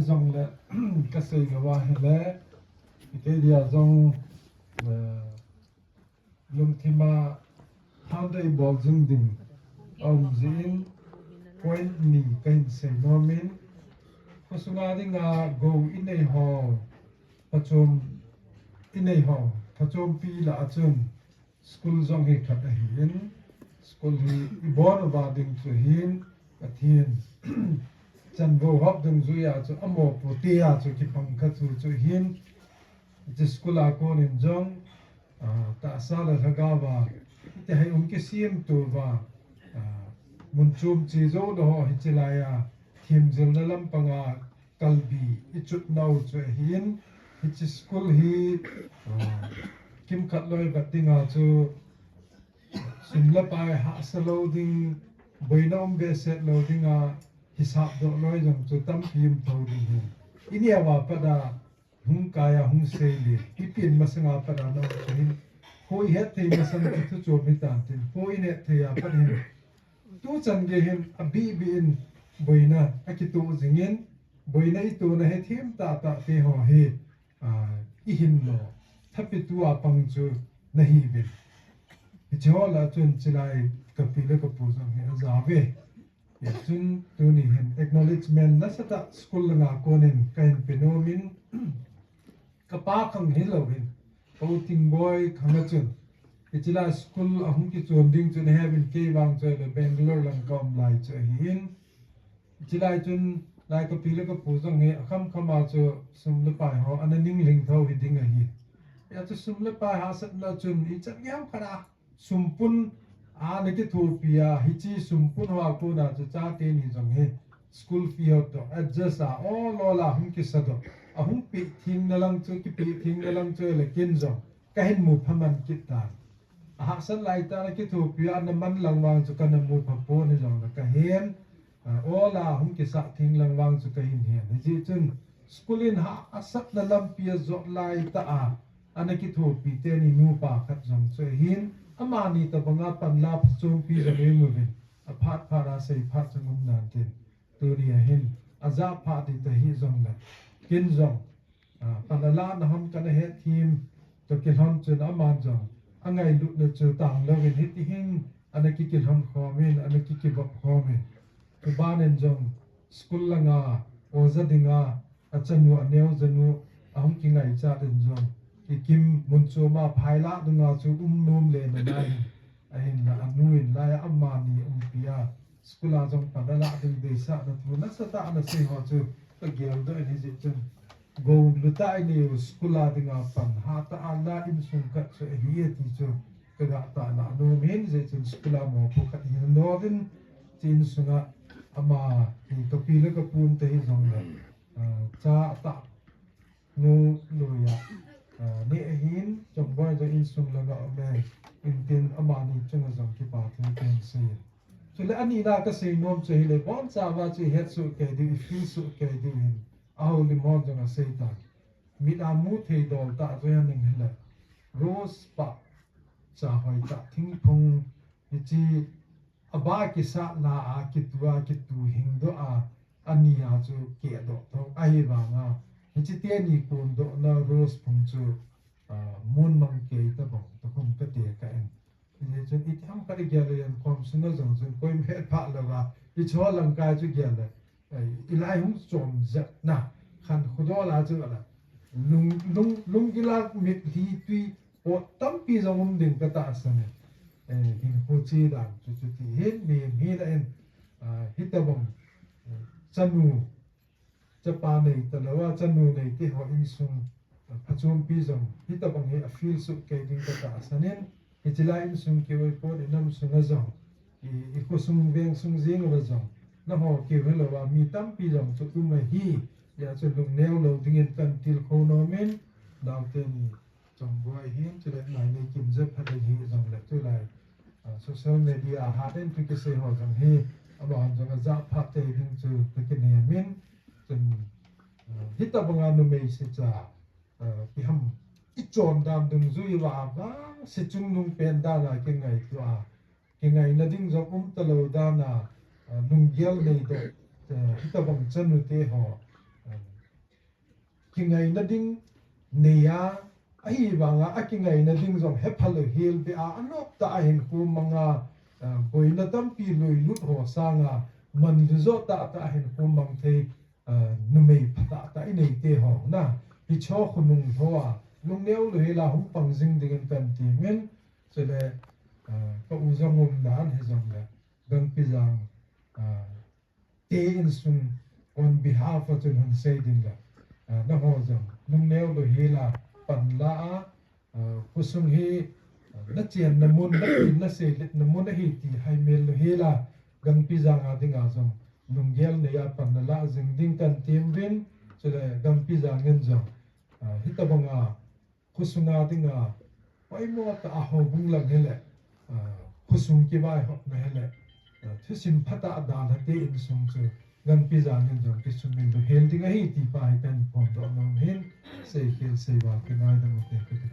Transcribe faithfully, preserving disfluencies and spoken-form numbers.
Jong le kasei lou ahile, kei dia jong, eh, lungthima hande ibol jing ding aum jin, point ni kahin sei nom in, khosunga dinga gou inei ho, phachom inei ho, phachompi lah a chun, school jong hi khat ahin, school hi ibon uva ding chu hin, Pathen chanvo hop dungjuia chu, amopo tia chu kipang kha chu chu hin, hiche school a konin jong, ah, tahsa le lhagaova, hiti hai um kisemto uva, ah, mun chom che jou lou ho hiche laia, themjilna lampanga, kalbi ichut nau chu ahin, hiche school hi, ah, kimkhat loi vet dinga chu, sum le pai hahsa lou ding, boina um behseh lou dinga, hisap doh loi jong chu tampi um thou ding hin. Ineo a pat a, hung kai a hung sei le, ipi in masanga pat a na um chu hin, kho ihet thei masang chu thu chom hitan tin, kho ihet thei a pat hin, tuchan gei hin, abih bih in, boina akitoh jingin, boina itohna hethem tahtah te ho hi, ah, ihin lo, thapitu a pang chu nahiuvin. Hiche ho lah a chun chulai kapi le kapu jong hi aja uve. Hichun tuni hin acknowledgement nasatah school langa konin kahin pe nom in, kapa khang hilouvin, ka u Tingboi khang a chun, hiche lai school ahung kichon ding chu naheuvin, kei vang chu ahile Bangalore lang kaum lai chu ahin, hiche lai chun lai kapi le kapu jong hi akham kham a chu sum le pai ho ana ninglhing thou hiding ahi. Hia chu sum le pai hahsatna chun ichan gei ham khat a, sumpun ana kithopi a, hiche sumpun hoa kona chu chate ni jong hi school fee ho toh adjust a, ol ol a hung kisa doh, ahung peh thengna lang chu, kipeh thengna lang chu ahile ken jong kahin mu phaman kit tan. Ahahsat lai tah a kithopi a, ana man lang vang chu kana mu phapon, hijongle kahen, ah, ol a hung kisah theng lang vang chu kahin hen. Hijeh chun school in hahsatna lampi a jot lai tah a ana kithopi teni nupa khat jong chu ahin, amani tobanga panla phachompi jong imu uvin, aphat phat a sei phat jong um nan tin. Tuni a hin, ajah phat ding tahi jongle, ken jong, ah, panla na hon kana hetthem toh kilhon chun aman jong angailutna chu tanglouvin hiti hin ana kikilhon khomin, ana kikivop khomin. Chuban in jong school langa oja dinga achanu, aneojanu ahung kingaichat in jong, ikim mun chom a phailah dunga chu um nom le nalai in, ahinla anu in laiya amani umpi a, school a jong pan alah ding deisahna thu nasatah ana sei ho chu kagel doh in, hijeh chun gou lutah inei u school a dinga pan hatah a la insung khat chu ahi e ti chu kaga tahlah nom in, hijeh chun school a mopo khat hina nom in, hiche insunga ama hi kapi le kapu um te hijongle, ah, cha atah nu, nuiya, ah, neh ahin, Chongboi jong insung langa aume, intin amani chunga jong kipa thu kahin sei in. Chule anina kasei nom chu ahile, bonchauva chu ihet soh kei diu, i feel soh kei diu hin, ahoulim hon jong asei tan. Mit a mu thei dol tah chu ahi ning hile, rose pahcha hoitah thingphung, hiche aba kisah la a kitu a, kitu hingdoh a, ani a chu kehdoh thou ahivanga, hiche teni kondohna rose phung chu, ah, mun mang kei tabang, tukhun kate kah in. Hijeh chun iti ham khat igel le, khom sunga jong chun koima het phah louva, hiche ho lang kai chu gel le, eh, ilai hung chom jep na, khankho dol a chu la, lung, lung, lunggil a mitlhi twi pot tampi jong um ding katahsan e. Eh, hinkho che dan chu chuti hin, mihem hina in, ah, hitobang, eh, chanu, chapa nei talouva, chanu nei te ho insung, ah, phachompi jong hitobang hi a feel soh kei ding katahsan in, hiche lai insung keu ahipon, inam sunga jong, i, ikhosung vengsung jeng uva jong, nangho keu hilouva mi tampi jong chu um ahi, hijeh chun lungneo lou dingin kahin tilkhou nom in, naote ni Chongboi hin, chule Nainei Kimjephat ahi jongle tulai, ah, social media a hat in thu kisei ho jong hi, amahon jong ajah phat tei ding chu kakinem in, chun, ah, hitobanga numei secha, ah, ipiham, ichon dan dungjui uva vangse chungnung pen dan a kingaito a, kingaina ding jong um talou dan a, ah, lunggel neidoh, ah, hitobang chanu te ho, ah, kingaina ding nei a, ahivanga akingaina ding jong hepha lou hel beh a, anop tah a hinkho mang a, ah, boina tampi lui lut ho sanga, manlu jo tahtah a hinkho mang thei, ah, numei phatah tah inei te ho na, hicho khonung ho a, lungneo lou hel a hung pang jing dingin kan timin, chule, ah, ka u jong umdan hijongle, Gangpijang, ah, te insung on behalf a chun hung sei ding le, ah, naho jong lungneo lou hel a pan la a, ah, khosung hi, ah, nachenna mun, natin naseiletna mun ahi ti haimil lou hel a, Gangpijang a dinga jong lunggel nei a pan nala jing ding kan timin, chule Gangpijang in jong, ah, hitobanga khosunga dinga poimo tah a houbung lang hile, ah, khosung kivaihopna hile, ah, thusim phatah dalha te insung chu Gangpijang in jong kisumil lou hel ding ahi ti pa hi kan phondoh nom hin, seikhel seival kingaidam u te.